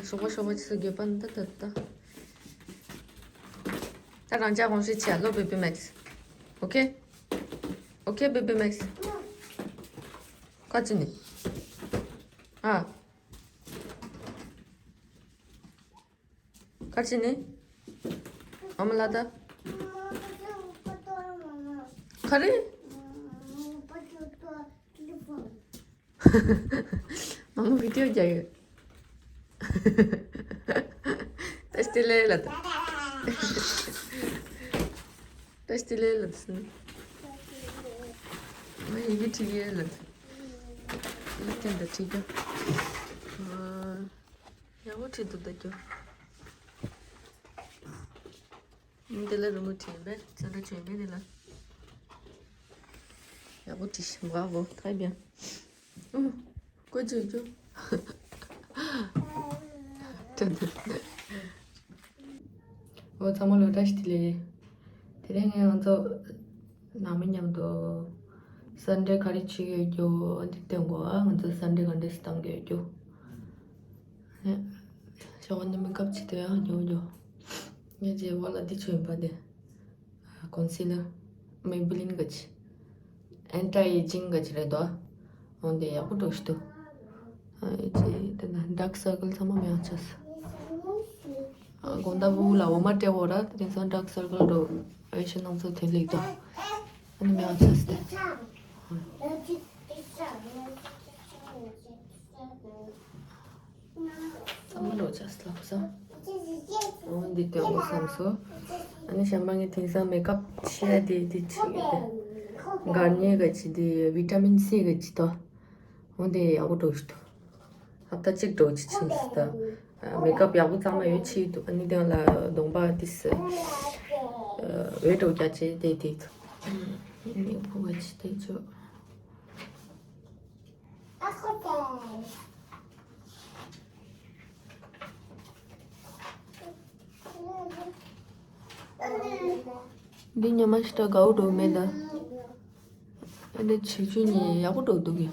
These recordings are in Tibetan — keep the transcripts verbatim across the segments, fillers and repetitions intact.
ཤོག་པ་ཤོག་པ་ཅིག་སུ་རྒྱབ་པ་འདི་ད་ད། ད་རང་ཅག་དགོངས་ཞེས་བྱ་ལོ་བེ་བི་མེག་སི། ཨོ་ཁེ། ཨོ་ཁེ་བེ་བི་མེག་སི། ཁ་ཅི་ནི། ཨ། ཁ་ཅི་ནི། ཨ་མ་ལ་ད། ཁ་རེ། མ་མོ་བི་ཌིའོ་རྒྱག་ཡོད། ཏེ་སྟི་ལེ་ལ་ཏེ། ཏེ་སྟི་ལེ་ལ་ཏེ་སི་ནི། ང་ཡི་གེ་བྲིས་ཡོད་ལ་ཏེ། ཡི་གེ་འདི་བྲིས་ཀྱང་། ཡག་པོ་བྲིས་འདུག་ད་ཀྱོ། འདི་ལ་རི་མོ་བྲིས་པས། ཙན་དྲ་བྱོན་པས་འདི་ལ། ཡག་པོ་བྲིས་ཤིང་བ་བོ་ཐའི་བྱོན། ཨོ། ཀོ་ཅོ་ཅོ། ཅོ་ཅོ། ཨོ་ཚང་མ་ལོ་བཀྲ་ཤིས་བདེ་ལེགས། དེ་རིང་ངས་ང་ཚོ་ནང་མི་མཉམ་དུ་སན་ཌེ་ག་རེ་བྱེད་ཀྱི་ཡོད་རྒྱུ་འདི་སྟོན་དགོས་ཨ། ང་ཚོ་སན་ཌེ་ག་འདྲས་སེ་བཏང་གི་ཡོད་རྒྱུ། ཞོགས་ནས་མེ་ཀབ་བྱེད་དུ་ཡང་ཉོ་ཉོ། ངས་རྗེས་བོ་ལ་འདི་བྱོན་པ་དེ། ཀོན་སི་ལར། མེ་བྷི་ལིན་གི་ཅི། ཨན་ཊི་ཨེ་ཇིང་གི་ཅི་རེད་དོ། འོན་ཏེ་ཡག་པོ་འགྲོ་ཤི་ཏོ། ཨ་ཅི་དེ་ན་ཌག་སར་ཀལ་ཚང་མ་མེད་ཡང་ཆགས། ཨ་དགོང་དག་བུ་ལ་འོ་མ་སྤྲད་འོ་ར་དེ་དེང་སང་ཌག་སར་ཀལ་འགྲོ། ཨེ་ཤི་ནང་ཚོ་དེ་ལེགས་དོ། ཨ་ནི་མེད་ཡང་ཆགས་ཏེ། ཚང་མ་ལོ་ཆགས་ལབ་སོང་། འོ་འདི་སྟོན་དགོས་བསམ་སོང་། ཨ་ནི་གཞན་པ་ངས་དེང་སང་མེ་ཀབ་ཆེ་དེ་དེ་ཆེ་གི་དེ། གར་ནི་གི་ཆེ་དེ་བི་ཊ་མིན་སི་གི་ཆེ་དོ། འོ་འདི་ཡག་པོ་འགྲོ་ཤི་ཏོ། ཧབ་ཏ་གཅིག་འགྲོ་ཆི་ཆིམ་སི་ད། མེ་ཀབ་ཡག་པོ་གཙང་མ་ཡོད་ཆི་འདུག་ཨ་ནི་དེང་ལ་གདོང་པ་དེ་སི། འོད་འགྲོ་རྒྱ་ཆེ་དེ་དེ་འདུག་ཨ་ནི་ཕུ་གི་ཆེ་དེ་ཆོ། འདི་ཉི་མ་ཞིག་ད་དགའ་བོ་འགྲོ་མེད་ད། ཨ་འདི་ཆེ་ཆུ་ནི་ཡག་པོ་འགྲོ་འདུག་གི།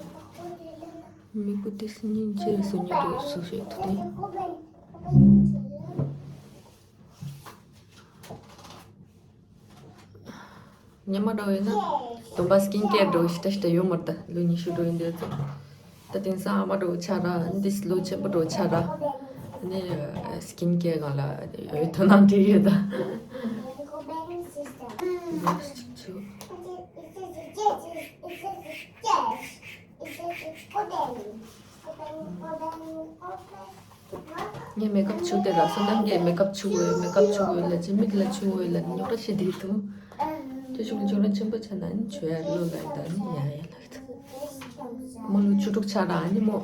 མི་བུ་དེ་སི་ཉིན་ཆེ་སུ་ཉི་འགྲོ་སུ་ཞིག་ཐུག་དེ། ཉི་མ་འགྲོ་ཡིན་ན། སྟོན་པ་སི་ཀིན་ཀེར་འགྲོ་ཤི་ཏ་ཤི་ཏ་ཡོད་མ་རེད་ད་ལོ་ཉི་ཤུ་འགྲོ་ཡིན་དུས་ཚོད། ད་དེང་སང་ཨ་མ་འགྲོ་ཆགས་ར་འདི་ལོ་ཆེན་པོ་འགྲོ་ཆགས་ར། ནི་སི་ཀིན་ཀེར་སྒང་ལ་ཡོད་དོ་སྣང་བྲིས་ཡོད་ད། ངས་མེ་ཀབ་བྱུག་དེ་ལ་སོ་ནམ་གྱི་མེ་ཀབ་བྱུག་འོས་མེ་ཀབ་བྱུག་འོས་ལ་ཅི་མིག་ལ་བྱུག་འོས་ལ་རྙོག་དྲ་བྱེད་དེ་འདུག་ཅི་ཞུགས་ལ་ཅོག་ར་ཆེན་པོ་ཆ་ན་ནི་ཆོས་ཡར་ལོ་ལ་ད་ནི་ཡ་ཡ་ལ་ད། མོ་ལོ་བཅུ་དྲུག་ཆ་ར་ནི་མོ་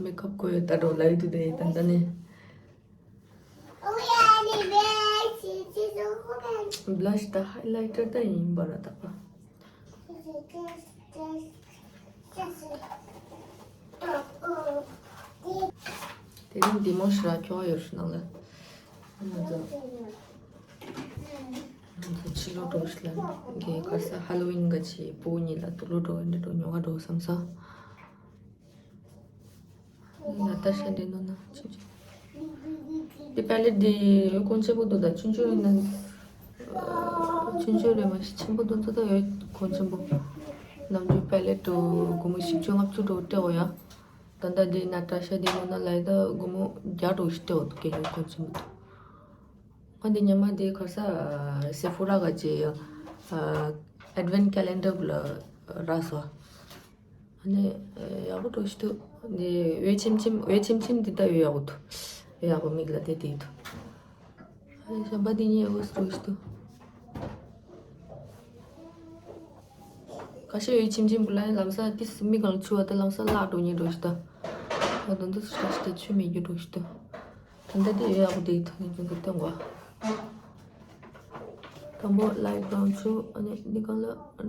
མེ་ཀབ་གོ་ཡོད་ད་འགྲོ་ལ་ཡོད་དུ་དེ་ད་ད་ནི། བླ་ཤི་ད་ཧའི་ལའི་ཊར་ད་ཡིན་པ་ར་ད་པ། དེ་རིང་འདི་མོ་ཤི་ར་ཁྱོ་ཡོད་ཤི་ནང་ལ། ང་ཚོ་ང་ཚོ་ཕྱི་ལོགས་འགྲོ་ཤི་ལ་གི་ག་ས་ཧ་ལོ་ཝིན་ག་ཆི་བུ་གཉིས་ལ་དུ་ལོ་འགྲོ་འདྲ་འགྲོ་ཉོ་ག་འགྲོ་བསམ་ས། ན་ཏ་ཤ་འདི་ནོ་ན་ཆུ་ཆུ། འདི་པེ་ལེ་ཊི་འདི་གོན་ཆེན་པོ་འདུག་ད་ཆུང་ཆུང་ཡིན་ན། ཆུང་ཆུང་རེད་མ་གཞི་ཆེན་པོ་འདུག་ད་ད་ཡོད་གོན་ཆེན་པོ། ནམ་རྒྱུན་པེ་ལེ་ཊི་འདྲ་སྒོར་མོ་བཞི་བཅུ་ལྔ་བཅུ་འདྲ་སྤྲད་འོ་ཡ། ད་ལྟ་འདི་ན་ཏ་ཤ་འདི་ནོ་ན་ལ་ཡི་ད་སྒོར་མོ་བརྒྱ་འདྲ་ཞིག་སྤྲད་འོ་འདུག་གལ་ཡོད་གོན་ཆེན་པོ་འདུག་ང་འདི་ཉི་མ་འདི་ག་ས་སེ་ཕོ་ར་ག་ཅེ་ཨ་ཨེཌ་ཝེནཊ་ཀེ་ལེན་ཌར་ལ་རག་སོ། ཨ་ནི་ཡག་པོ་འགྲོ་ཤི་ཏུ། འདི་འོད་ཆེམ་ཆེམ་འོད་ཆེམ་ཆེམ་འདི་ལྟ་ཡོད་ཡག་པོ་འདུག་འོད་ཡག་པོ་མིག་ལ་དེ་དེ་འདུག་ཨ་ནི་གཞན་པ་འདི་ཉེ་འོད་འགྲོ་ཤི་ཏུ། ཁ་ཤས་འོད་ཆེམ་ཆེམ་པོ་ལ་ལམ་སང་ཏིས་མིག་གང་ཆུ་བ་ད་ལམ་སང་བརླག་འགྲོ་ཉེ་འགྲོ་ཤི་ཏུ། ཨ་དོན་དུ་སུ་ཤི་ཏུ་ཆུ་མེད་རྒྱུ་འགྲོ་ཤི་ཏུ། ད་ལྟ་དེ་ཡོད་ཡག་པོ་དེ་ཐོག་ནས་ཅུང་ཟད་སྟོན་གོ། དང་པོ་ལའིཊ་བྷ་རའུན་ཆུ་ཨ་ནི་འདི་གང་ལ་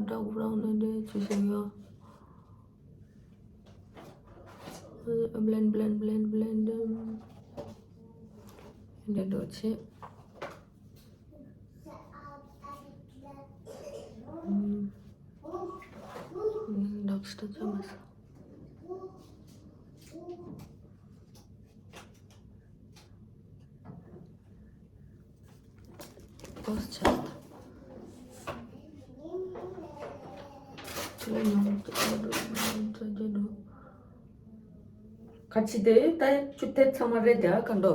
ཌརྐ་བྷ་རའུན་ནས་འདྲ་ཆུ་ཤེས་ཡོད། ཨ་ནི་བྷི་ལེན་ཌི་བྷི་ལེན་ཌི་བྷི་ལེན་ཌི་བྷི་ལེན་ཌི། འདི་འགྲོ་ཆེ། ཨ་ནི་ཌརྐ་སི་ཊི་ཆ་མ་ས། ཆ་ད། ཁྱོད་ཡང་ཁྱོད་ཡང་ཁྱོད་ཡང་ཁྱོད་ཡང་། ཁ་ཆེ་དེ་ད་ཁྱོད་དེབ་ཚང་མ་རེད་དེ་ཨ་ག་འགྲོ།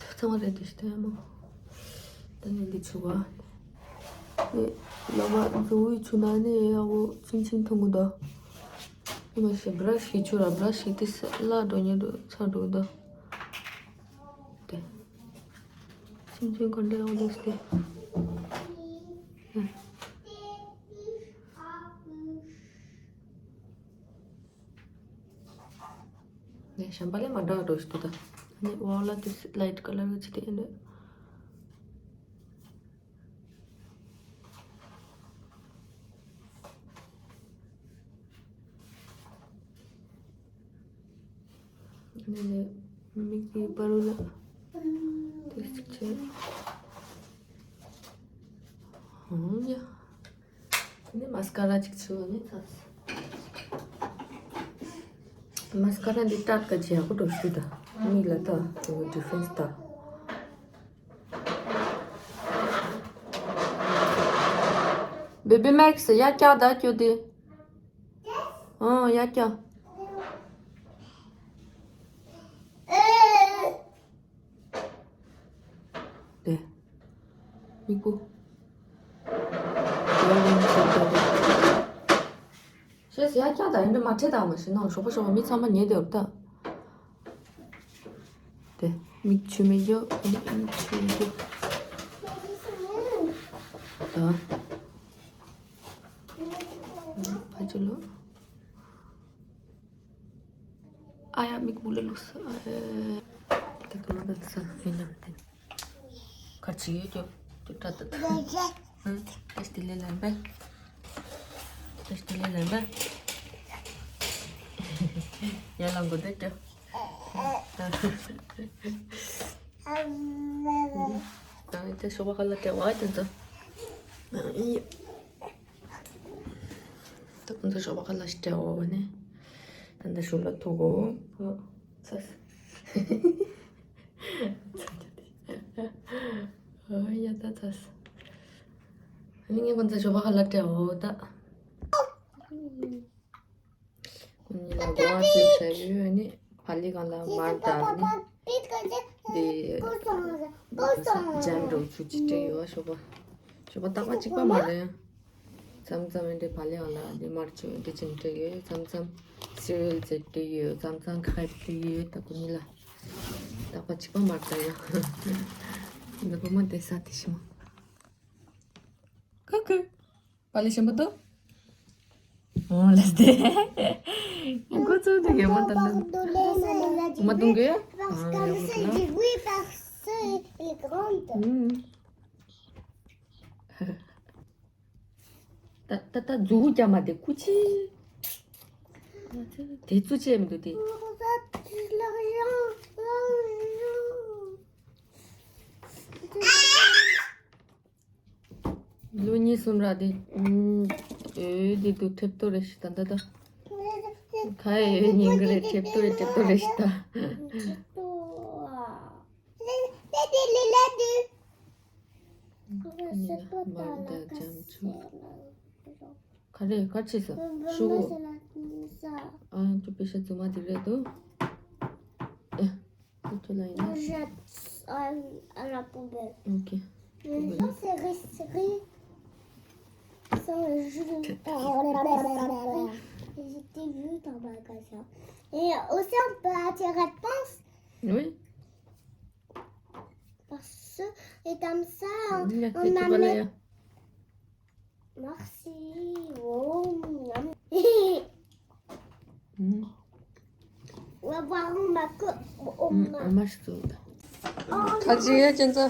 དེབ་ཚང་མ་རེད་དེ་ཤི་དེ་མོ། ད་ནི་འདི་ཆུ་བ། ནི་ལོ་མ་འཛུ་བའི་ཆུ་ན་ནི་ཡག་པོ་ཆིང་ཆིང་མཐོང་གི་འདུག་ཨ་མ་ཤི་བྷ་ར་ཤི་ཁྱོད་ར་བྷ་ར་ཤི་དེ་སླ་འགྲོ་ཉེ་འགྲོ་ཚ་འགྲོ་འདུག་དེ། ཆིང་ཆིང་ག་འདྲ་ཡོང་འདུག་སྟེ། ནས་ཤམ་པ་ལས་མ་འདྲ་བ་འགྲོ་ཞིག་འདུག་ད། ནས་འོག་ལ་དེ་ལའིཊ་ཀ་ལར་གི་ཆེ་དེ་ཡིན་འདུག་ནས་ནས་མིག་གི་པར་ལ་དེ་ཅིག་བྱས། ཧོང་ཡ། ནི་མ་སི་ཀ་ར་ཅིག་ཚུ་ནི་ཚ། མ་སི་ཀ་ར་འདི་སྟབས་ཀ་ཅི་ཡག་པོ་འགྲོ་ཞུ་ད། མིག་ལ་ད་དེ་ཌི་ཕ་རེན་སི་ད། Baby Max, ya kya da kyo de? Oh, ya kya? དེ། མིག་པོ། ཤེས་ཡ་ཀྱང་ད་ཡིན་འདྲ་མ་ཁྲེལ་དང་མ་ཤེས་ན་ཞོགས་པ་ཞོགས་པ་མི་ཚང་མ་ཉལ་བསྡད་ཡོད་ད། དེ། མིག་ཆུ་མེད་རྒྱུ། མིག་ཆུ་མེད་རྒྱུ། ད། ཕ་ཆུ་ལོ། ཨ་ཡ་མིག་བུ་ལ་ལུགས་སུ་ཨ་ཡ། ད་དུང་ང་ད་ས་ཡིན་ནམ་དེ། ཁ་ཅིག་ཡོད་ཀྱོ་ཀྱོ་ཏྲ་ཏ་ཏ། ཨ་ཏེ་སྟི་ལེ་ལན་པ། ཏེ་སྟི་ལེ་ལན་པ། ཡ་ལང་གོ་དེ་ཀྱོ། ད་ཏེ་ཤོ་བ་ཁ་ལ་ཏེ་བ་ཏེ་ཏོ། ད་ཁོང་ཚོ་ཞོགས་པ་ཁ་ལ་ཞིག་སྤྲད་འོ་བ་ནི། ད་ལྟ་ཞོགས་ལ་ཐུག་གོ། ཨོ། ཚ། ཨོ་ཡ་ད་ཚ། ཨ་ནི་ངས་ཁོང་ཚོ་ཞོགས་པ་ཁ་ལ་སྤྲད་འོ་ད། ཁོང་གཉིས་ལ་གོ་བ་ཚོས་བྱ་ཡུལ་ཨ་ནི་བག་ལེབ་སྒང་ལ་མར་དང་ནི། དེ། ཇམ་འགྲོ་ཚུལ་ཅིག་སྤྲད་ཡོད་ཞོགས་པ། ཞོགས་པ་རྟག་པ་གཅིག་པ་མ་རེད། མཚམས་མཚམས་ཨེ་འདྲའི་བག་ལེབ་ལ་འདི་མར་བཅུག་འདི་ཅིག་སྤྲད་ཡོད། མཚམས་མཚམས་སི་རི་ཡལ་ཟེར་སྤྲད་ཡོད། མཚམས་མཚམས་ཁ་ཡིབ་སྤྲད་ཡོད། ད་ཁོ་གཉིས་ལ་རྟག་པ་གཅིག་པ་མ་རེད་ཡ། འདི་བུ་མོ་དེ་ས་དེ་ཤི་མོ། ཁུ་ཁུ། བག་ལེབ་ཞིམ་པོ་འདུག་ཨོ་ལེས་དེ། ཁོ་ཚོ་འདི་ཡོད་མ་ད་འདི་མ་འདུག་གི། ཨ་ཡོད་གི་ལ། Oui, parce que il est grand. ད་ད་ད་མཛུ་གུ་རྒྱབ་མ་དེ་ཀུ་ཅི། དེ་ཙུ་ཅི་མི་འདུག་དེ། ལོ་གཉིས་གསུམ་ར་དེ། ཨོ་དེ་དུ་ཁྲེབ་ཏོ་རེ་ཞིག་ད་ད་ད། ཁ་ཡེ་ཉིན་གི་རེ་ཁྲེབ་ཏོ་རེ་ཁྲེབ་ཏོ་རེ་ཞིག་ད། མར་དང་ལྕམ་ཆུ། ག་རེ་ག་ཅི་ཟ། ཤུ་གུ། ཨ་ཁྱོད་པེ་ཤ་རྫུན་མ་དེ་རེད་དོ། ཨེ། ཁྱོད་ལ་ཡིན་ན། Je jette à, à la poubelle. Ok. Non, c'est resté. Sans jus. J'étais juste en magasin. Et aussi, on peut attirer réponse. Oui. Parce que, et comme ça, il y a on a mis. Merci. Oh, miam. ཨ་མ་ཞིག་ཁ་ཅིག་ཡ་ཅན་ཙ།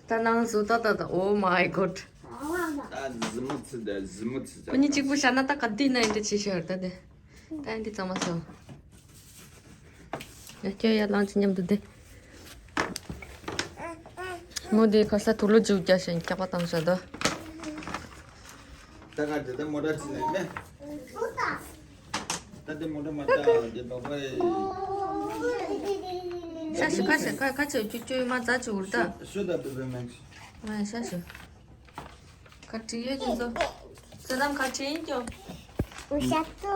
ད་ནང་བཟོ་ད་ད་ད། Oh my God. ད་ཟི་མོ་ཚི་ད་ཟི་མོ་ཚི་ད། ཁོ་གཉིས་གཅིག་པུ་བཞག་ན་ད་ག་དུས་ན་ཨེ་འདྲ་བྱེད་ཤར་ད་དེ། ད་ཨེ་འདྲ་གཙང་མ་བཟོ། ཡ་ཁྱོད་ཡ་ལངས་ཅི་མཉམ་དུ་བསྡད། མོ་དེ་ཁ་ས་དུག་ལོག་འཇུག་རྒྱག་བཞིན་སྐྱག་པ་བཏང་བཞག་ད། ད་ག་དེ་ད་མོ་ཊ་ཅི་ནས་མེད། ད་དེ་མོ་ཊ་མ་ད་དེ་བ་བ་ཨེ། ཤ་ཤི་ཁ་ཤི་ཁ་ཁ་ཆེ་ཅུ་ཅུ་མ་ཛ་ཅུ་ཝུར་ད། Show the baby Max. མ་ཤ་ཤི། ཁ་ཁྲི་ཡོད་ཀྱི་འདུག་ཚོད་ལམ་ཁ་ཁྲི་ཡིན་ཀྱང་། ཤ་ཏོ།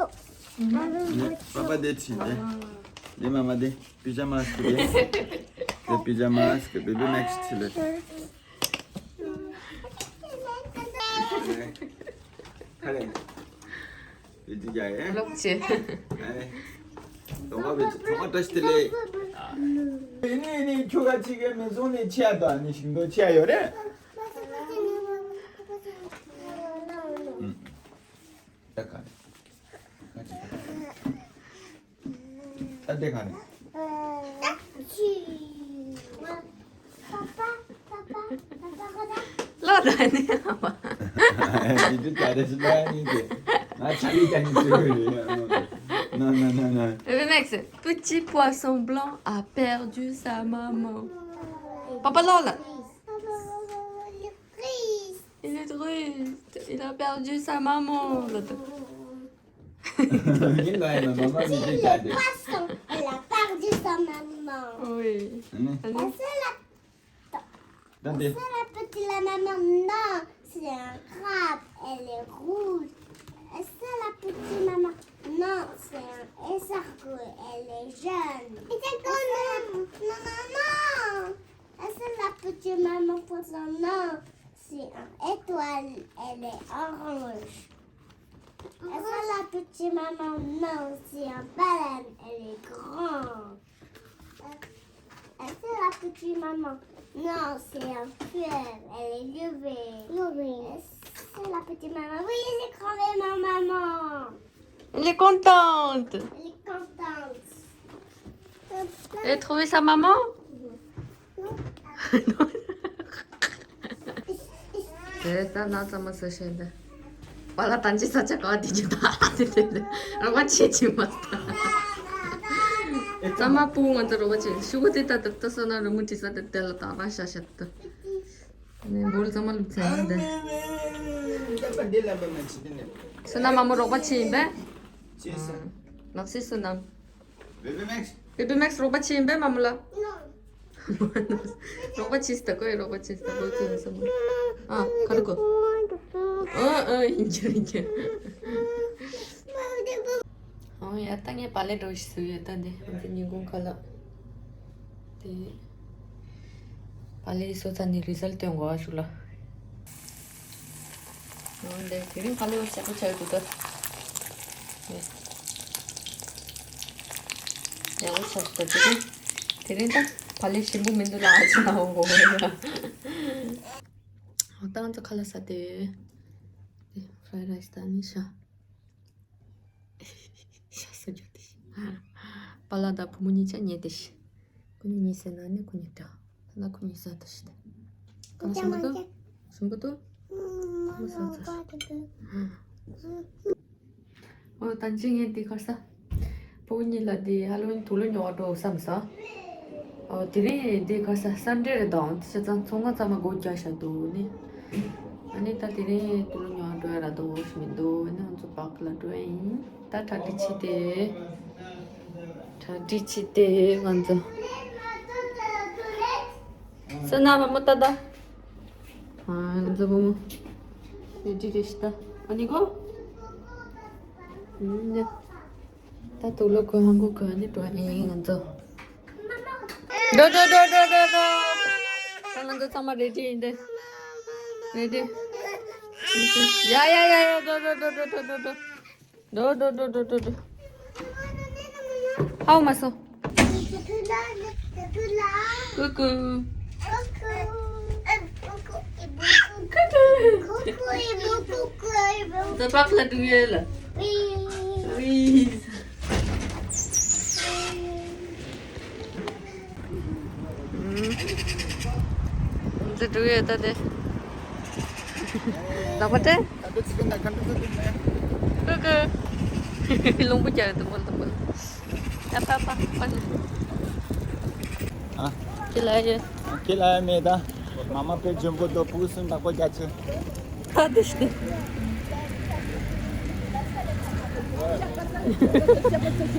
Papa de chinde. De mama de. Pyjamas de. De pyjamas que baby Max chile. Kare. Baby ya eh. Lokche. Ai. Toma baby, toma tashte le. Ni ni chuka chige me zone chia da ni shindo chia yore. ད་ག་ནས། ད་དེ་ག་ནས། ལོ་ད་ནི་ཨ་མ། དེ་དུས་ད་རེས་ལ་ནི་དེ། ང་ཆ་ལི་ཀ་ནི་ཙི་གོ་ཡོད། ན་ན་ན་ན། Bébé Max, petit poisson blanc a perdu sa maman. Papa ལོ་ལ། Il est triste. Il a perdu sa maman. Poisson. Elle a perdu sa maman. Oui. Allez. Est-ce la petite la maman? Non, c'est un crabe. Elle est rouge. Est-ce la petite maman? Non, c'est un escargot. Elle est jaune. Est-ce la, non, non, non. Est-ce la petite maman poisson? Non. C'est une étoile, elle est orange. Est-ce la petite maman? Non, c'est une baleine, elle est grande. Est-ce la petite maman? Non, c'est une fleur, elle est levée. Levée. Est-ce la petite maman? Oui, j'ai trouvé ma maman. Elle est contente. Elle est contente. Elle a trouvé sa maman? དེ་ལྟར་ན་ཚང་མ་ཟ་བཞིན་དེ། པ་ལ་ཐང་ཅིག་ས་ཆ་ག་དེ་ཅི་ད་དེ་དེ་དེ་རོགས་པ་བྱེད་ཅི་མ་ད། ཚང་མ་སྤུ་ང་ཚོ་རོགས་པ་བྱེད། ཤུ་གུ་དེ་ད་ད་ད་ས་ན་རུ་མུ་ཏི་ས་དེ་དེ་ལ་ད་ར་ཤ་ཤ་ད། ནས་འབོལ་ཚང་མ་ལུག་ཚང་ཡིན་དེ། བསོད་ནམས་མ་མོ་རོགས་པ་བྱེད་ཡིན་པས། ལགས་སེ་བསོད་ནམས། Baby Max. Baby Max རོགས་པ་བྱེད་ཡིན་པས་མ་མོ་ལ། རོགས་པ་བྱེད་སྟ་གོ་ཡི་རོགས་པ་བྱེད་སྟ་གོ་ཚོད་ཡིན་སམ། ཨ་ཁ་རུ་གོ། ཨ་ཨ་ཡིན་གྱི་ཡིན་གྱི། ཨང་ཡ་ད་ངས་པ་ལེ་འགྲོ་ཞིག་བཟོས་ཡོད་ད་འདི་ང་ཚོ་ཉིན་གུང་ཁ་ལག་དེ། པ་ལེ་བཟོ་ཚར་ནས་རི་ཛལ་སྟོན་དགོས་ཨ་ཤུ་ལ། འོ་འདི་དེ་རིང་ཕ་ལེ་བ་ཞེ་པོ་ཆགས་འདུག་ད། ཡག་པོ་ཆགས་འདུག་ད་དེ་རིང་། དེ་རིང་ད་ཕ་ལེ་ཞིམ་པོ་མི་འདུག་ལ་ཨ་ཅེ་ན་འོ་འོ་ཡ། འོ་ད་ང་ཚོ་ཁ་ལག་ཟ་དེ། དེ་ཧྥ་རའི་རའི་སི་ད་ནི་ཤ། ཤ་སུ་རྒྱུ་དེ་ཤི། པ་ལགས་དང་བུ་མོ་གཉིས་ཆ་ཉེ་དེ་ཤི། ཁོ་གཉིས་གཉིས་ཟེར་ན་ནི་ཁོ་གཉིས་འདྲ། ད་ལྟ་ཁོ་གཉིས་ཟ་དེ་ཤི་དེ། ག་ལ་ཞིམ་པོ་འདུག་ཞིམ་པོ་འདུག་ཁོ་ཟ་ཟ་ཤི། འོ་ད་ཅི་ངས་དེ་གར་ས། བུ་གཉིས་ལ་དེ་ཧ་ལོ་ཝིན་དུག་ལོག་ཉོ་བར་འགྲོ་བསམ་ས། ཨོ་དེ་རིང་དེ་ག་ས་སན་ཌེ་རེད་དང་དེ་བྱས་ཙང་ཚོང་ཁང་ཚང་མ་སྒོ་རྒྱག་བཞག་འདུག་ནི། ཨ་ནི་ད་དེ་རིང་དུག་ལོག་ཉོ་བ་འགྲོ་ཡ་ར་དོ་ཞིག་མི་འདུག་ཨ་ནི་ང་ཚོ་བག་ལ་འགྲོ་ཡ་ཡིན། ད་གྲ་སྒྲིག་བྱེད་དེ། གྲ་སྒྲིག་བྱེད་དེ་ང་ཚོ། སོ་ན་བ་མོ་ཏ་ད། ཨ་ང་ཚོ་བུ་མོ། རེ་ཌི་རེད་ཤི་ད། ཨ་ནི་གོ། ཨུམ་ནི། ད་དུག་ལོག་གོན་ཧང་གོ་གོན་ནི་འགྲོ་ཡིན་ང་ཚོ། འགྲོ་འགྲོ་འགྲོ་འགྲོ་འགྲོ་འགྲོ། ད་ང་ཚོ་ཚང་མ་རེ་ཌི་ཡིན་ཏེ། རེ་ཌི། ཡ་ཡ་ཡ་ཡ་འགྲོ་འགྲོ་འགྲོ། འགྲོ་འགྲོ་འགྲོ། ཧའོ་མ་སོ། ཀུ་ཀུ། ད་བག་ལ་འགྲོ་ཡོད་ལ། ཝི། འདི་འགྲོ་ཡོད་ད་དེ། ལག་པ་སྤྲད། ཀུ་ཀུ། རླུང་བུ་རྒྱག་ཡོད་དུ་བོལ་དུ་བོལ། ཨ་ཕ་ཕ་ཕ་ནི། ཨ། ཁྱི་ལ་ཡོད། ཁྱི་ལ་ཡོད་མེད་ད། མ་མ་ཕེ་འཇོན་པོ་དོ་ཕུག་སུན་བདག་པོ་རྒྱ་ཆེ། ད་དེ་ཤི།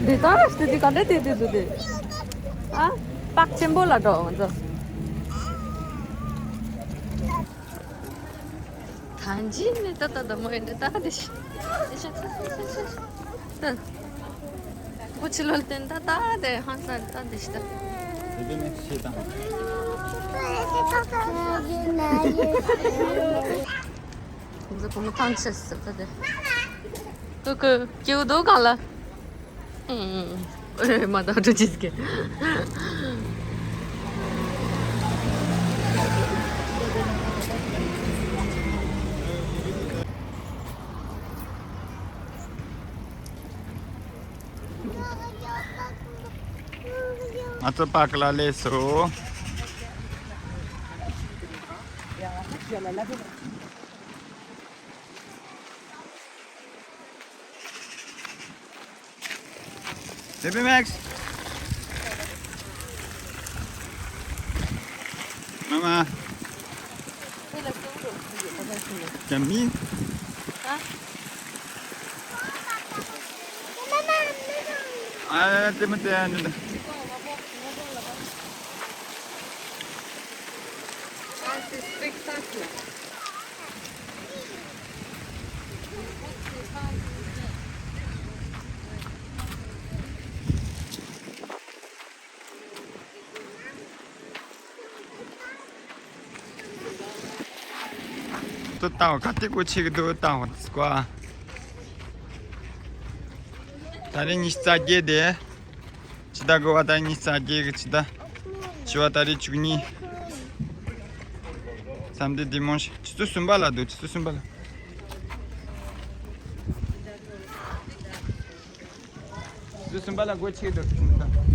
འདི་ད་ཤི་འདི་ག་འདྲ་དེ་དེ་དུ་དེ། ཨ། པག་ཆེན་པོ་ལ་འགྲོ་ང་ཚོ། ཐང་ཅིག་ནས་ད་ད་ད་མོ་ཡིན་ད་ད་དེ་ཤི། དེ་ཤི་ཤི་ཤི་ཤི་ཤི། ད། ཁོ་ཕྱི་ལོགས་ལ་བསྟན་ད་ད་དེ་ཧང་སང་ད་དེ་ཤི་ད། དེ་དེ་ནས་ཤི་དང་། ཁོང་ཚོ་བུ་མོ་ཐང་ཆད་ཟེར་ད་དེ། ཀུ་ཀུ་སྐྱིད་པོ་འདུག་གང་ལ། ཨེ། ཨེ། མ་དང་འགྲོ་ཅི་ཟིག་གི། ང་ཚོ་པཱརྐ་ལ་སླེབས་སོང་། Baby Max. Mama. Yummy. Ah, te mete. ཏུ་བཏང་བ་ག་དེ་གོ་ཆེ་གི་འདུག་བཏང་བ་སྐོ། ད་རེས་ཉི་ཤུ་རྩ་བརྒྱད་དེ། ཕྱི་ཟླ་དགུ་བ་ད་རེས་ཉི་ཤུ་རྩ་བརྒྱད་གི་ཕྱི་ཟླ། བཞི་བ་ད་རེས་བཅུ་གཉིས། བསམ་དེ་དེ་མོ་ཞིག་ཆུ་ཚོད་གསུམ་པ་ལ་འདུག་ཆུ་ཚོད་གསུམ་པ་ལ། ཆུ་ཚོད་གསུམ་པ་ལ་སྒོ་ཕྱེ་འདུག་ཆུ་ཚོད་གསུམ་པ།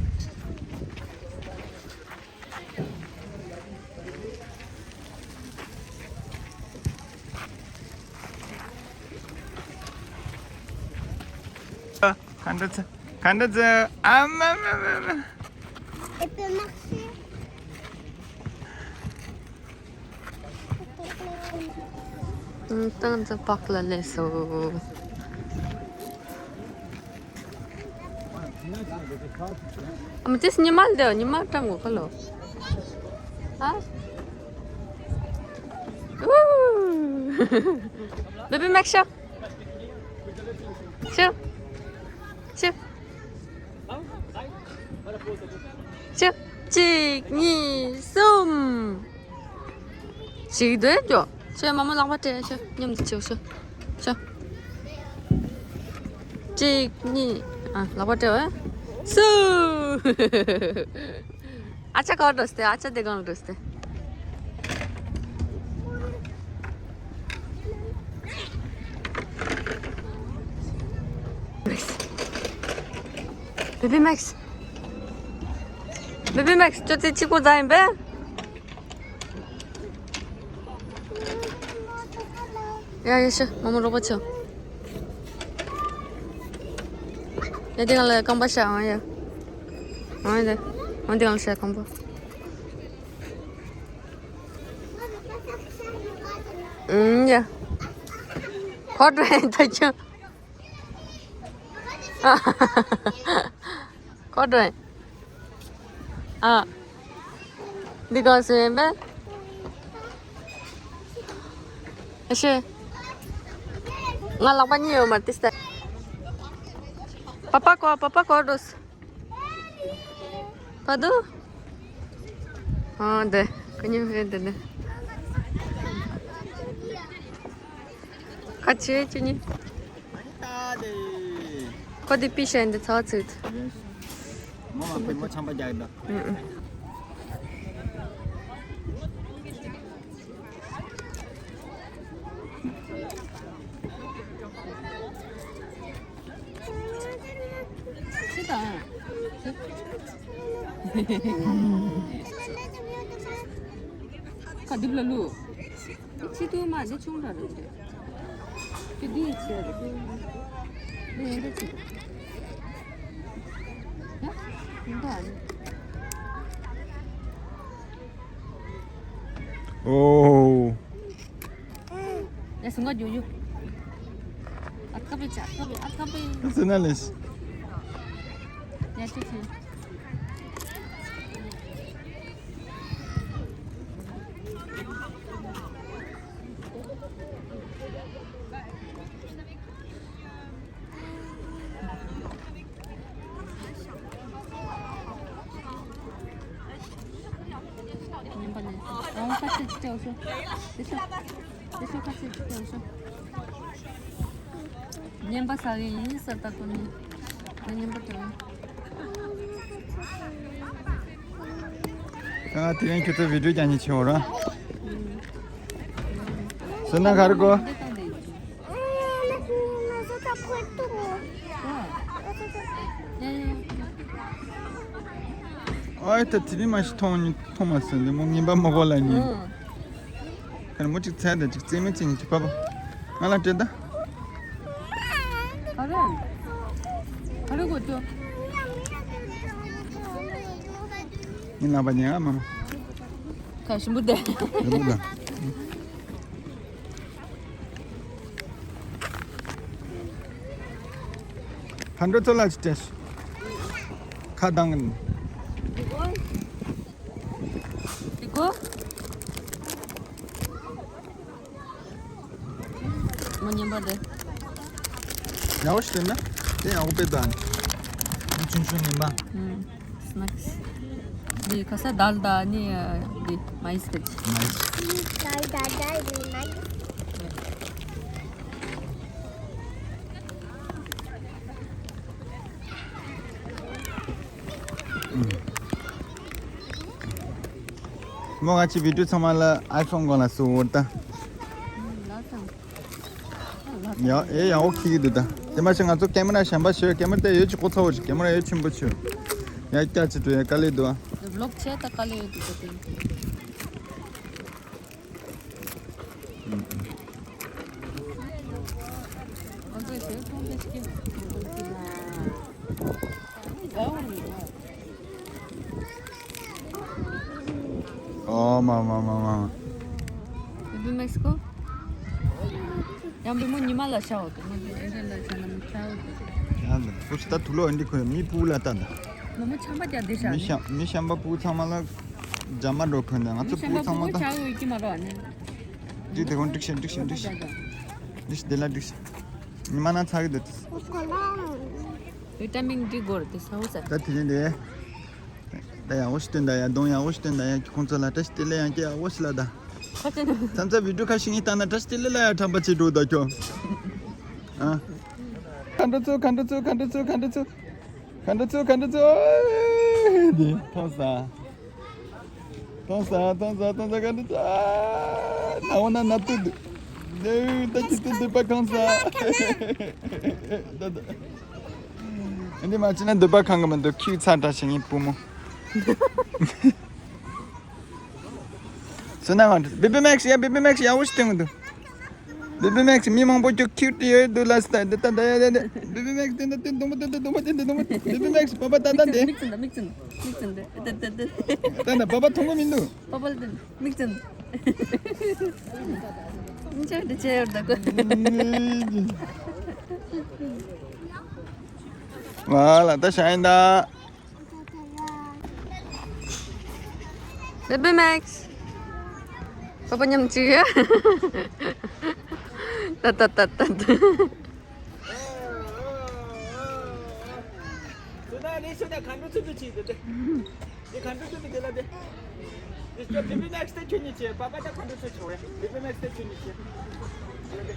ག་འདྲ་ཚ། ག་འདྲ་ཚ། ཨ་མ་མ་མ་མ། Elle peut marcher. ཏང་ཙི་པག་ལ་སླེབས་སོང་། ཨ་མ་དེ་ཉི་མ་འདི་ཉི་མ་ཀྲང་གོ་ཁ་ལོ། ཨ། ཨུ། Baby Max ཤོག་ཤོག་ཤོག་ཤོག་གཅིག་གཉིས་གསུམ། ཞིག་སྡོད་ཀྱོ། ཤོག་མ་མོ་ལག་པ་སྤྲད་ཤོག་མཉམ་དུ་ཆེའོ་ཤོག་ཤོག་གཅིག་གཉིས། ཨ་ལག་པ་སྤྲད་བས། སུ། ཨ་ཅག་ག་པར་འགྲོ་སྟེ། ཨ་ཅག་དེ་གང་ལ་འགྲོ་སྟེ། Baby Max. Baby Max ཁྱོད་ཚེ་གཅིག་པོ་ཙམ་ཡིན་པས། ཡ་ཡ་ཤི་མ་མོ་རོགས་པ་ཆོ། ཡ་དེ་གང་ལ་རྐང་པ་ཤ་ཨང་ཡ། ཨང་ཡ་དེ། ཨང་དེ་གང་ལ་ཤ་རྐང་པ། ཨུམ་ཡ། ཁོ་འགྲོ་ཡ་ད་ཁྱོད། ཁོ་འགྲོ་ཡ། ཨ། འདི་ག་སེ་བས། ཨ་ཤེ། ང་ལག་པ་གཉིས་ཡོད་མ་ཏི་སྟེ། པ་པ་ཀོ་པ་པ་ཀོ་འགྲོ་སི། བ་དུ། ཨ་འདི། ཁོ་གཉིས་ཧེ་འདི་ནི། ཁ་ཆེ་ཆེ་ནི། ཁོ་དེ་པི་ཤ་འདི་ཚ་ཚུད། མོ་མ་ཕེ་མོ་ཆམ་པ་རྒྱག་ད། ཨུ་ཨུ། ཤི་དང་། ཁ་སྡིབ་ལ་ལུ། ཆི་ཏུ་མ་འདི་ཆུང་ར་རེད། ཁྱོད་འདི་ཡི་ཆེ་རེད། འདི་ཡིན་འདི་ཆེ། ཡ། འདི་འདྲ་ཨ་ནི། ཨོ། ཡ་སུང་ག་རྒྱུ་ཡུ། ཨ་ཀ་པེ་ཅ་ཀ་པེ་ཨ་ཀ་པེ། ཨ་ཙི་ན་ལེ་ཤི། ཡ་ཆུ་ཆུ། ཁ་ཆེ་ཅིག་སྤྲད་ཤོག་དེ་ཤོག་དེ་ཤོག་ཁ་ཆེ་ཅིག་སྤྲད་ཤོག་རྔན་པ་ཟ་གི་ཡིན་ཟེར་ད་ཁོ་ནི། ང་རྔན་པ་སྤྲད། ང་དེ་རིང་ཁྱོད་ཚོ་བི་ཌིའོ་རྒྱག་མཁན་བྱེད་འོ་ར། སོ་ན་ག་རེ་གོ། ཨོ་ད་དེ་རིང་མ་ཤི་མཐོང་མཐོང་མ་སོང་ནི་མོ་ངན་པ་མ་གོ་ལ་ནི། ཁ་ནས་མོ་གཅིག་ཚད་དང་གཅིག་རྩེད་མོ་རྩེ་ནས་ཅིག་པ་པ། ང་ལ་སྤྲད་ད། ག་རེ། ག་རེ་གོ་ཅོ། ངའི་ལག་པ་ཉལ་ཨ་མ་མ། ཁ་ཞིམ་པོ་དེ། ཞིམ་པོ་དང་། ཧན་འགྲོ་ཚོ་ལ་ཅི་སྤྲད། ཁ་གདང་གིན། དེ་གོ། མ་ཉན་པ་རེད། ཡག་པོ་ཞིག་བསྟན་ན་དེ་ཡག་པོ་དཔེ་དང་། ཆུང་ཆུང་ངན་པ། ཨུམ། སྣག་སི། འདི་ཁ་ས་དཱལ་དང་ནི་འདི་མ་ཡིས་ཀྱི། མ་ཡིས། དཱལ་དཱལ་དཱལ་མ་ཡིས། མོ་ང་ཚོའི་བི་ཌིའོ་ཚང་མ་ལ་ཨའི་ཕོན་གོང་ལ་སུ་འོར་ད། ཡ་ཨེ་ཡག་པོ་ཁྱེར་གྱི་འདུག་ད། དེ་མ་ཚད་ང་ཚོ་ཀེ་མ་ར་གཞན་པ་ཞིག་ཡོད། ཀེ་མ་ར་དེ་ཡོད་ཅིག་ཁོ་ཚ་བོ་ཅིག་ཀེ་མ་ར་ཡོད་ཆེན་པོ་ཆེ། ཡ་སྐྱ་ཅིག་འགྲོ་ཡ་དཀའ་ལས་འདུག་ཨ། ཝི་ལོག་བྱས་ད་དཀའ་ལས་ཡོད་འདུག་ད་དེ། ཨོ་མ་མ་མ་མ། བི་བི་མེག་སི་ཀོ། ཡང་བི་མོ་ཉི་མ་ལ་ཤ་འོ་དེ་མོ་དེ་ཨེ་རེ་ལ་ཤ་ན་མི་ཤ་འོ་དེ། ཡང་དེ་ཁོ་ཤི་ད་དུ་ལོ་ཨེ་འདི་ཁོ་མི་སྤུ་ལ་ལྟ་ད། མོ་མོ་ཆམ་པ་རྒྱག་བསྡད་ཤག་མི་ཤམ་མི་ཤམ་པ་སྤུ་ཚང་མ་ལ་རྒྱ་མ་འགྲོ་ཁོན་ནས་ང་ཚོ་སྤུ་ཚང་མ་ད། ཤ་འོ་ཡི་ཀི་མ་རོ་ཨ་ནི། འགྲིག་དེ་གོང་འགྲིག་ཤིག་འགྲིག་ཤིག་འགྲིག་ཤིག་འགྲིག་ཤིག་དེ་ལ་འགྲིག་ཤིག་ཉི་མ་ན་ཚ་གི་འདུག་བི་ཏ་མིན་ཌི་དགོས་རེད་དེ་ས་འོ་ས། ད་དེ་རིང་དེ། ད་ཡག་པོ་ཞིག་སྟོན་ད་ཡ། གདོང་ཡག་པོ་ཞིག་སྟོན་ད་ཡ། ཁྱོད་ཁོང་ཚོ་ལ་བཀྲ་ཤིས་བདེ་ལེགས་ཡང་བསྐྱར་ཡག་པོ་ཞིག་ལ་ད། ཁ་ཅན། མཚམས་མཚམས་བི་ཌིའོ་ཁ་ཤས་ངས་བཏང་ན་བཀྲ་ཤིས་བདེ་ལེགས་ལ་ཡ་ཁྲམ་པ་བྱེད་འགྲོ་ད་ཁྱོད། ཨ། མཁའ་འགྲོ་ཚོ་མཁའ་འགྲོ་ཚོ་མཁའ་འགྲོ་ཚོ་མཁའ་འགྲོ་ཚོ། མཁའ་འགྲོ་ཚོ་མཁའ་འགྲོ་ཚོ། འདི་མཐོང་ས། མཐོང་ས་མཐོང་ས་མཐོང་ས་མཁའ་འགྲོ་ཚོ། ཨ། ན་འོ་ན་ན་ཏུ་འདུག་ནེའུ་ད་ཁྱི་ཏུ་འདུག་པ་གང་ས། ད་ད། འདི་མ་བྱས་ན་འདོད་པ་ཁེངས་གི་མི་འདུག་ཁྱི་ཚ་འདྲ་ཞིག་ཡིན་བུ་མོ། སུ་ན་ང་འདྲི་བི་བི་མེག་སི་ཡ། བི་བི་མེག་སི་ཡག་པོ་ཞིག་སྟོན་གི་འདུག་བི་བི་མེག་སི་མི་མང་པོ་ཁྱོད་ཁྱུ་ཏི་ཡོད་འདུག་ལ་སི་ད་འདི་ད་ད་ཡ་ད་ད། བི་བི་མེག་སི་སྟོན་ད་སྟོན་གདོང་པ་སྟོན་ད་གདོང་པ་སྟོན་ད་གདོང་པ། བི་བི་མེག་སི་པ་པ་ད་ད་འདི། མིག་བཙུམ་ད་མིག་བཙུམ་མིག་བཙུམ་ད་ད་ད་ད། ད་ད་པ་པ་མཐོང་གི་མི་འདུག་པ་པ་ལ་སྟོན་མིག་བཙུམ། ཨིན་ཅག་འདི་བྱས་ཡོད་ད་གོ། ང་ལ་ད་ཤ་ཡིན་ད། བི་བི་མེག་སི། པ་པ་མཉམ་གཅིག་ཡ། ད་ད་ད་ད་ད། སོ་ད་ལས་སོ་ད་ག་འགྲོ་ཚུལ་དུ་ཕྱིན་ཏེ་དེ། དེ་ག་འགྲོ་ཚུལ་དུ་དེ་ལ་དེ། དེ་སྐྱོ་བི་བི་མེག་སི་དེ་ཁྱོད་གཉིས་བྱས་པ་པ་ད་ག་འགྲོ་ཚུལ་བྱུང་བས་བི་བི་མེག་སི་དེ་ཁྱོད་གཉིས་བྱས། དེ་ལ་དེ།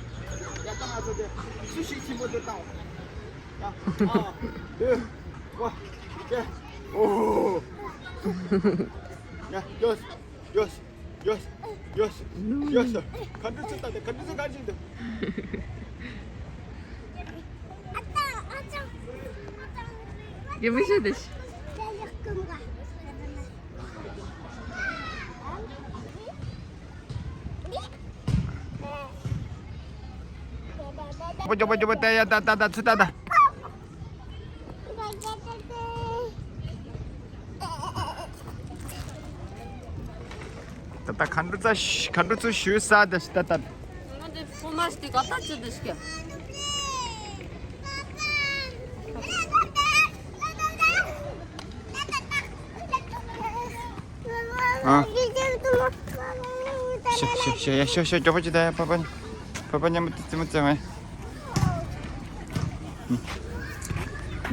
ཡ་ད་ང་ཚོ་དེ། སུ་ཞིག་ཆེན་པོ་དེ་བཏང་བ། ཡ། ཨ། དེ། ཝ། དེ། ཨོ། ཡ། ཡོས། ཡོས། ཡོས། ཡོས། ཡོས། ག་འདྲ་ཚུལ་ད་དེ་ག་འདྲ་ཚུལ་ག་ཅིག་འདུག་ཡ་མི་ཤེས་དེ། ཇོ་པོ་ཇོ་པོ་ཇོ་པོ་ད་ཡ་ད་ད་ད་ཚུ་ད་ད། ད་ད་ག་འགྲོ་ཚུལ་ཤ་ག་འགྲོ་ཚུལ་ཞུ་ས་ད་ཤི་ད་ད། ང་འདི་ཕོ་མ་ཤི་ག་ད་ཅི་འདི་ཤི་ག་ཨ། ཤ་ཤ་ཤ་ཡ་ཤ་ཤ་ཇོ་པོ་ཅི་ད་ཡ་པ་པ། པ་པ་མཉམ་པོ་ཙི་མོ་ཙེ་མ།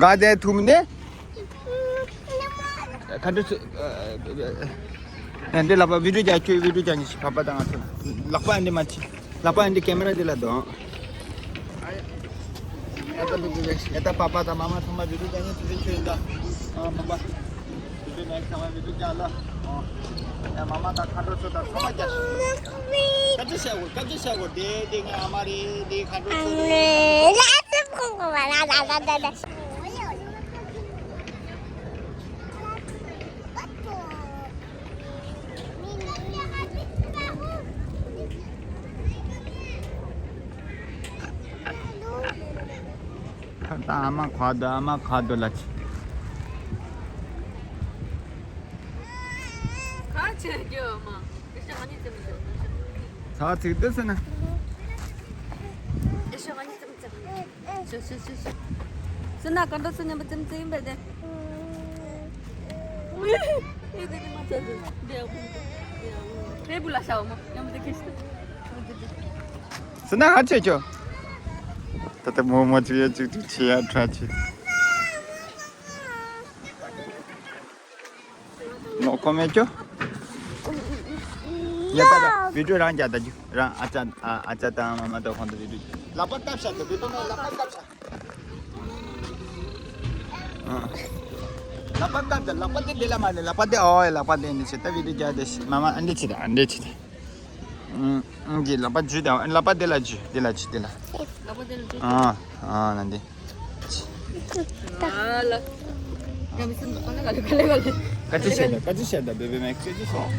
ག་དེ་ཐུམ་ནེ། ག་འདྲ་ཚུ། ཨ་འདི་ལག་པ་བི་ཌིའོ་རྒྱག་ཁྱོད་བི་ཌིའོ་རྒྱག་ཉིན་ཞིག་པ་པ་དང་ང་ཚོ་ལག་པ་འདི་མ་ཕྱི། ལག་པ་འདི་ཀེ་མེ་ར་འདི་ལ་འདོན། ཨ་ཡ་ད་པ་པ་དང་མ་མ་ཚང་མ་བི་ཌིའོ་རྒྱག་ཉིན་དུ་ཁྱོད་ཡིན་ད། ཨ་པ་པ། བི་ཌིའོ་ནེག་ཚང་མ་བི་ཌིའོ་རྒྱག་ལ། ཨ་ཡ་མ་མ་དང་ཁ་འགྲོ་ཚོ་དང་ཚང་མ་རྒྱག་ཤོག་བཀའ་དྲིན་ཆེ་གོ། བཀའ་དྲིན་ཆེ་གོ། དེ་དེ་ངའི་ཨ་མ་རེད། དེ་ཁ་འགྲོ་ཚོ་རེད། ད་ཨ་མ་ག་འདུག་ཨ་མ་ག་འདུག་ལ་ཅི། ག་བྱེད་རྒྱུ་ཨ་མ། ཚ་ཚིག་འདི་ཟེར་ན། ཤོ་ཤོ་ཤོ་ཤོ། སུ་ན་ག་འདྲ་སུ་མཉམ་པོ་ཙམ་ཙམ་ཡིན་པས་ཏེ། ཧེ་བུ་ལ་ཤའོ་མོ་མཉམ་པོ་ཁེ་ཤི། སུ་ན་ཧ་ཆེ་ཆོ། ད་ལྟ་མོ་མོ་ཆུ་ཡ་ཆུ་ཆུ་ཆེ་ཡ་ཁྲ་ཆེ། ནོ་ཀོ་མེད་ཅོ། ཡ་ད་ད་བི་ཌིའོ་རང་རྒྱག་ད་རྒྱུ་རང་ཨ་ཅག་ཨ་ཨ་ཅག་དང་མ་མ་དང་ཁོང་དུ་བི་ཌིའོ་ལག་པ་བཀབ་ཤག་ད་བི་ཌིའོ་ནང་ལག་པ་བཀབ་ཤག་ཨ། ལག་པ་བཀབ་ད་ལག་པ་དེ་འདི་ལ་མ་ལེ་ལག་པ་དེ་ཨོ་ཡ་ལག་པ་དེ་འདི་ཆེ་ད་བི་ཌིའོ་རྒྱག་དེ་ཤི་མ་མ་ཨ་འདི་ཆེ་ད་ཨ་འདི་ཆེ་ད། ཨང་། ཨང་། འདི་ལག་པ་འཇུས་དང་། ལག་པ་འདི་ལ་འཇུས། འདི་ལ་འཇུས། འདི་ལ། ལག་པ་འདི་ལ་འཇུས། ཨ། ཨ། ན་འདི། ཨ་ལ། ཡ་མི་སྲིད་ག་ལེ་ག་ལེ་ག་ལེ་ག་ལེ། ཀ་ཅི་བཤད་ད། ཀ་ཅི་བཤད་ད། བེ་བེ་མེག་ཀ་ཅི་བཤད།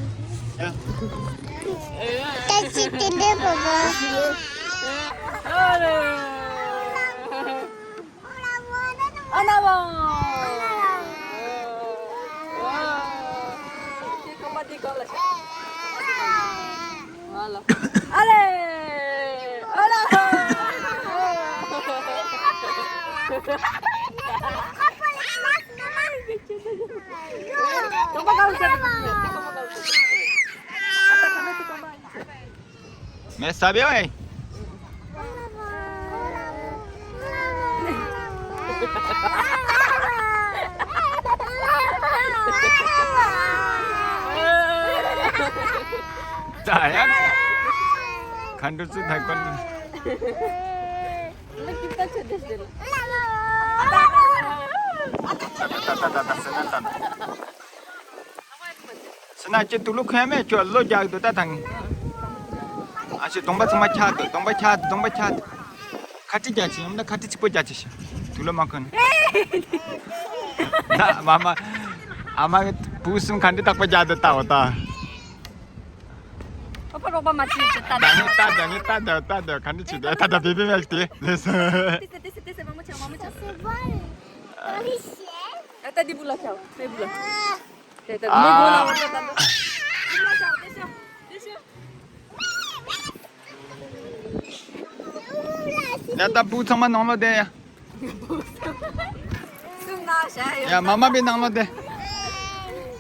ཀ་ཅི་དེ་འདྲ་བ་བ། ཨ་ལེ། ཨ་ན་བ། ཁྱེད་ཁང་པ་འདི་གང་ལ་ཤག་ཨ་ལ། ཨ་ལེ། ཨ་ལ། ཁང་པ་གང་ལ་ཤག་ཁང་པ་གང་ལ་ཤག་ཨ་ད་ཁང་པ་ཁང་པ། མེ་ས་བེ་ཨེ། ད་ཡ། ཁ་འགྲོ་ཚུལ་ཐག་པ་ནི། ད་ད་ད་ད་སེ་ན་ད་ད། སེ་ན་ཅི་དུག་ལོག་ཁོན་མེད་ཁྱོད་ལོ་རྒྱག་འདུག་ད་ཐང་། ཨ་ཤི་གདོང་པ་ཚང་མ་ཁྱག་འདུག་གདོང་པ་ཁྱག་འདུག་གདོང་པ་ཁྱག་འདུག་ཁ་ཁྲི་རྒྱག་ཅིག་ཡོང་ན་ཁ་ཁྲི་གཅིག་པོ་རྒྱག་ཅིག་ཤི། དུག་ལོག་མ་ཁོན། ད་མ་མ། ཨ་མ་བུ་གསུམ་ཁ་འདྲི་རྟག་པ་རྒྱག་འདུག་ད་འོ་ད། ཨོ་པ་རོགས་པ་མ་ཅི་ཅི་ད་ད་ད་ད་ད་ད་ད་ད་ཁ་འདྲི་ཅི་ད་ད་ད་བེ་བེ་མེག་དེ་ལེ་སོ། ཏེ་སེ་ཏེ་སེ་ཏེ་སེ་མ་མ་ཆ་མ་མ་ཆ། ཨ་ད་འདི་བུ་ལ་ཆ་བེ་བུ་ལ། དེ་ལྟར་མི་དགོས་ལ་བར་ཆད་ད་འདུག་ཡ་ད་བུ་ཚང་མ་ནང་ལོགས་བསྡད་ཡ། སུ་ན་བྱ་ཡ། ཡ་མ་མ་བི་ནང་ལོགས་བསྡད།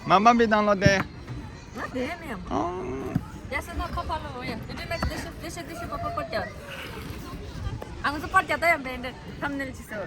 མ་མ་བི་ནང་ལོགས་བསྡད་ཡ། ང་བསྡད་མེད་ཡ། ཡ་སུ་ན་ཁ་ཕར་ལ་འོ་ཡ། དེ་དེ་ནས་དེ་ཤོད་དེ་ཤོད་དེ་ཤོད་པ་པ་པར་རྒྱག་ཨ་ང་ཚོ་པར་རྒྱག་ད་ཡ་བེ་འདྲ་ཐམ་ནེལ་ཅི་ཟེར།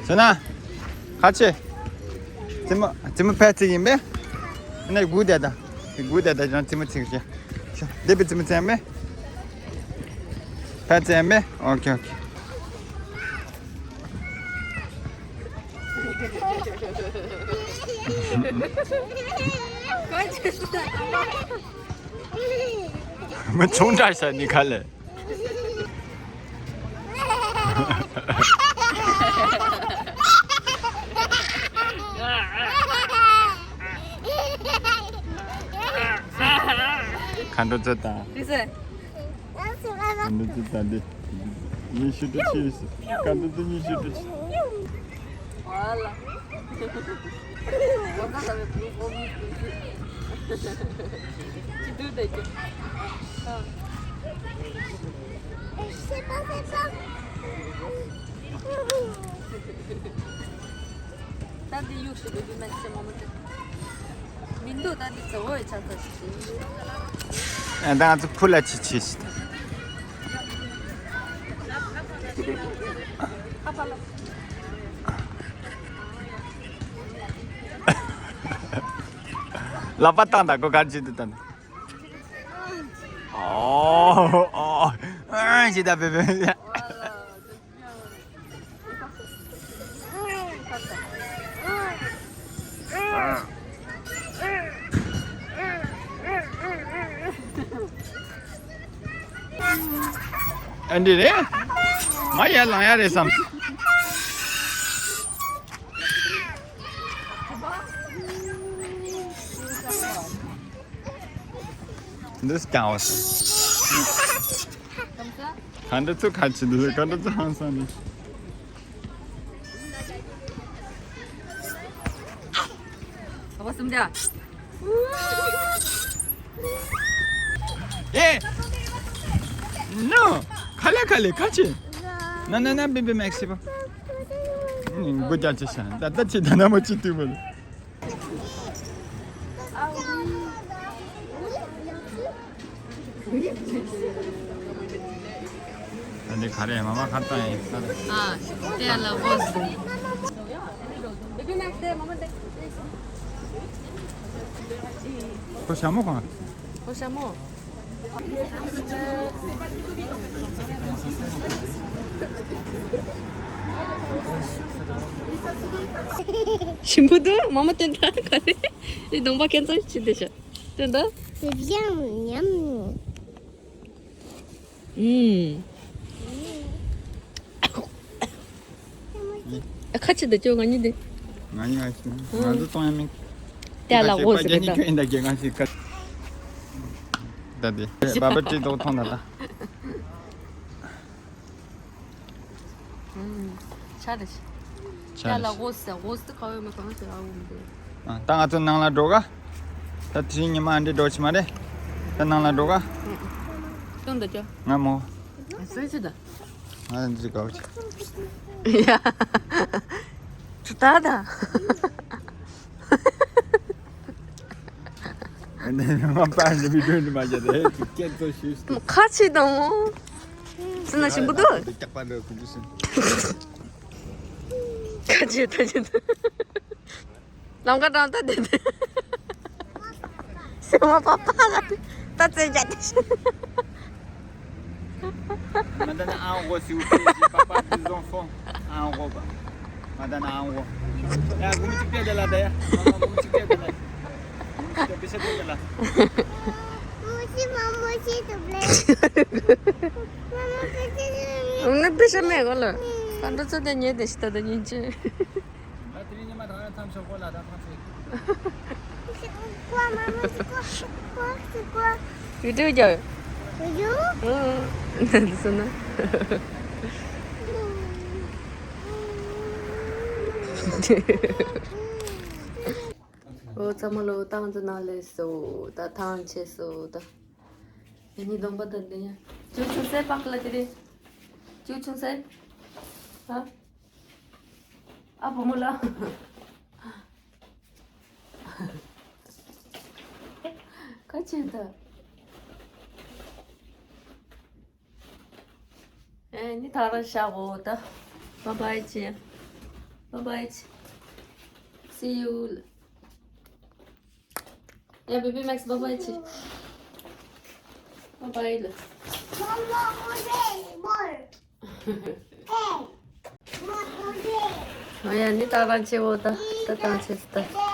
སོ་ན། ཁ་ཆེ། ཙི་མ་ཙི་མ་ཕལ་ཆེར་ཡིན་པས། ནས་སྒུག་བསྡད་ད། སྒུག་བསྡད་ད་ཡང་ཙི་མ་ཚིག་ཤེ། ཤོ་འདི་པའི་ཙི་མ་ཚེ་མེ། ཕལ་ཆེར་མེ། ཨོ་ཁེ་ཨོ་ཁེ། ཆུང་དྲགས་ཤག་ནི་ཁ་ལས། མཁའ་འགྲོ་ཚོ་དང་། དེ་ཚོ། མཁའ་འགྲོ་ཚོ་དང་འདི། ཉི་ཤུ་དྲུག་ཕྱིན་སོང་། མཁའ་འགྲོ་ཚོ་ཉི་ཤུ་དྲུག་ཕྱིན། Voilà. Ondan da bir bu bu bu. Ciddi de ki. Ha. Sen de yoksa bir ben size mamutu. Mindu da bir tsoy çatası. ཨ། ད་ང་ཚོ་ཕུ་ལ་ཆི་ཆི་ཞིག་ལག་པ་བཏང་དང་། ཁོ་ག་རེ་བྱེད་འདུག་ད་ནི། ཨོ་ཨོ་ཨ་ཞེ་ད་བེ་བེ། ཨ་འདི་རེད། ང་ཡར་ལངས་ཡ་རེད་བསམ། འདི་སྐྱང་བ་སོང་། ག་འདྲ་ཚོ་ཁ་ཆེ་འདུག་ག་འདྲ་ཚོ་ཧང་སང་འདུག་ཨ་ཕ་སུམ་བརྒྱ། ཨེ། ནོ། ཁ་ལེ་ཁ་ལེ་ཁ་ཆེ། ན་ན་ན་བི་བི་མེག་སི་པ། ཨུ། དགུ་བརྒྱ་ཆེ་ཤ། ད་ད་ཆེ་ད་ན་མོ་ཆེ་དུས་མོ། ཨ་འདི་ག་རེ། མ་མ་ཁ་བཏང་ཡིན་ས་རེད། ཨ། དེ་ལ་བོས་འདུག་ཁོ་ཞྭ་མོ་གང་། ཁོ་ཞྭ་མོ། ཞིམ་པོ་འདུག་མ་མ་སྟོན་དང་ག་རེ། འདི་གདོང་པ་ཁྱེད་ཚོ་ཅི་བདེ་ཤག་སྟོན་དང་། དེ་ཡང་ཉམས། ཨུམ། ཨ། ཁ་ཆེ་འདི་ཅོ་ང་གཉིས་འདི། ང་གཉིས་ཨ་ཤི། ང་ཚོ་གཏོང་ཡ་མིན། དེ་ལ་འོ་ཟེར་གི་ད། ཁྱོད་ཡིན་ད་གི་ང་ཤི་ཁ། ད་དེ་བ་བ་ཅི་ཏོག་ཐོང་ད་ད། ཆ་རེ། ཆ་རེ། ལ་འོ་ཟེར། འོ་ཟེར་ག་བའི་མི་གང་ཟེར་ཨ་འོ་མི་འདུག་ཨ། ད་ང་ཚོ་ནང་ལ་འགྲོ་ག་ད་དེ་རིང་ཉི་མ་འདི་འགྲོ་ཆི་མ་རེད། ད་ནང་ལ་འགྲོ་ག་སྟོན་ད་ཅོ། ང་མོ། ཨ་སེ་ཅི་ད། ང་འདི་གའོ་ཅི། ཡ། ཅི་ད་ད། ཨ་ནི་ང་པ་འདི་བི་ཌིའོ་འདི་མ་བྱས་ཏེ་ཁྱེད་ཚོ་ཤུས་ཏེ། ཁ་ཆེ་དང་མོ། སི་ན་ཞིམ་པོ་འདུག་སྐྱག་པ་འདི་ཁུ་ཁུ་སིན། ཁ་ཆེ་ད་ཆེ་ད། ལམ་ཁ་དྲང་ད་དེ་དེ། སེ་མ་པ་པ་ལ་ད་བཙན་བྱ་དེ་ཤི། Madame Ango, s'il vous plaît, j'ai papa deux enfants. Ango, quoi. Madame Ango. ཡ། སྒོར་མོ་གཅིག་སྤྲད་དེ་ལ་ད་ཡ། ཨ་མ་སྒོར་མོ་གཅིག་སྤྲད་དེ་ལ། སྒོར་མོ་གཅིག་སྤྲད་དེ་ལ། Maman, maman, s'il te plaît. Maman, qu'est-ce que c'est? ཨུ་ནི་པེ་ཤ་མེད་གོ་ལ། ད་འགྲོ་ཚོ་དེ་ཉེ་དེ་ཤི་ད་ད་ཉིན་ཅི། ད་དེ་རིང་ཉི་མ་དང་ཡང་མཚམས་ཤོག་གོ་ལ་ད་ཐང་ཆོད། C'est quoi, maman, c'est quoi? C'est quoi, c'est quoi? བི་ཌིའོ་རྒྱབ། Video? ཨུ། འདི་སོང་ན། ཨོ་ཚང་མ་ལོ་ཏང་ཙི་ནང་ལས་སོ། ད་ཐང་ཆད་སོ་ད། ཨ་ནི་གདོང་པ་དང་འདི་ཡ། ཅུ་ཆུང་སེ་པག་ལ་དེ་རེད། ཅུ་ཆུང་སེ། ཨ། ཨ་བུ་མོ་ལ། ཁ་ཆེ་ད། ཨེ་ནི་ད་རང་ཤ་བོ་ད། Bye bye ཅི། Bye bye ཅི། See you. ཡ། བེ་བི་མེག་སི་bye bye ཅི། Bye bye ལ། Maman, manger, manger. Hey, maman, manger. ཨ་ཡ། ནི་ད་རང་ཆེ་བོ་ད། ད་ད་ཆེ་སི་ད།